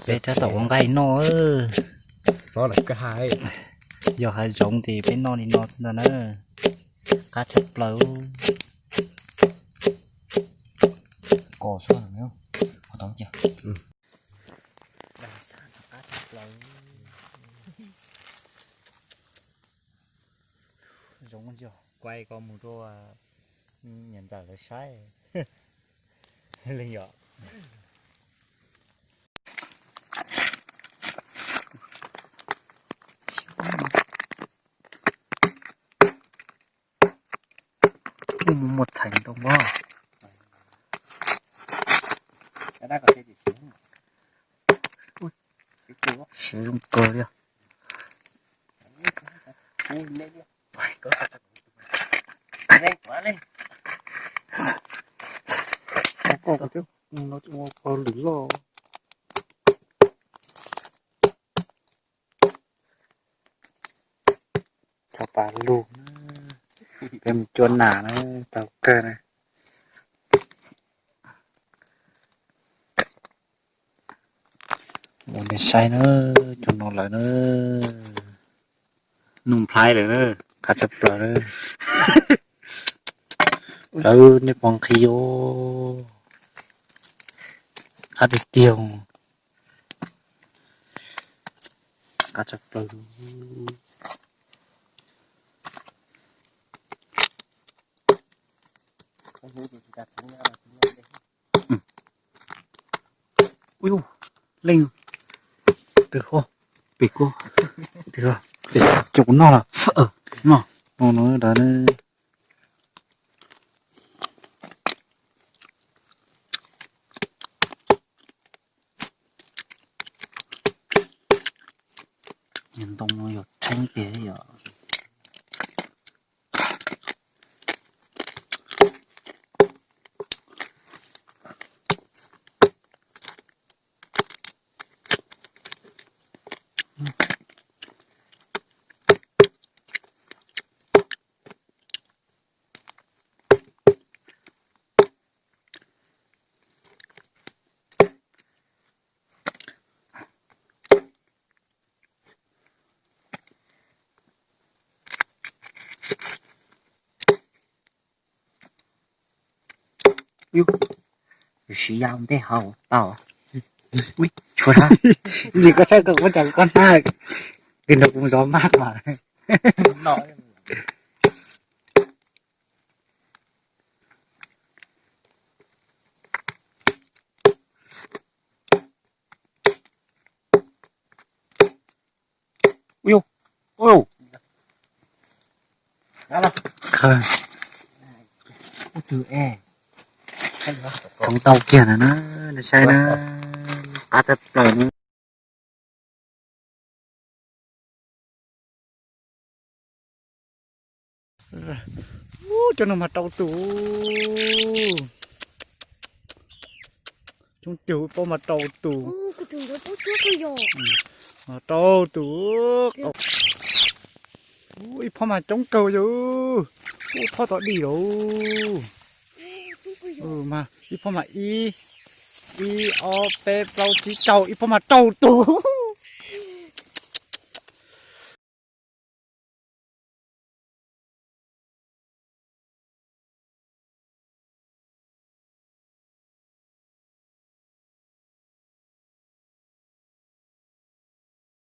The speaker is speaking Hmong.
Peb tab tom ua nqaij noj. Yog hav zoov ces peb noj li no ntag na. Qab tshaj plaws. Kom xwb, qab tshaj plaws. Zoo yog kuaj ko mus rau niam ntxawm lawv saib. Leej yom. Mus muaj txhais ntoo as. Siav zoo kawg li. Koj lwm loj. Tau pas lug, peb mus cua nas na, tau kawg na. Ua nej saib na, cov no lawm na, nug nplhaib lawm na, qab tshaj plaws na. Lawv nej pom nqhis os, qab tiag tiag, qab tshaj plaws. Ui, leej twg hos, pem kuj, pem kuj noj los, noj, noj no da. Ntoo no yog rheeb tiag yom. Siv yam ntej hauv tau. Ui, tshuav na. Ntxim koj txhawb koj muab cov koj hnab, tig nrog kuv zov maj mas. Ui, ui, txhoov tau kiag na, nej saib na, qab tshaj plaws na. Cov no mas rau tus, coob tiag, ib pob mas rau tus, rau tus, ib pob mas coob kawg yog, ib pob tod dim lauj. Mas ib pob mas ib, ib ob peb plaub tsib rau, ib pob mas rau tus.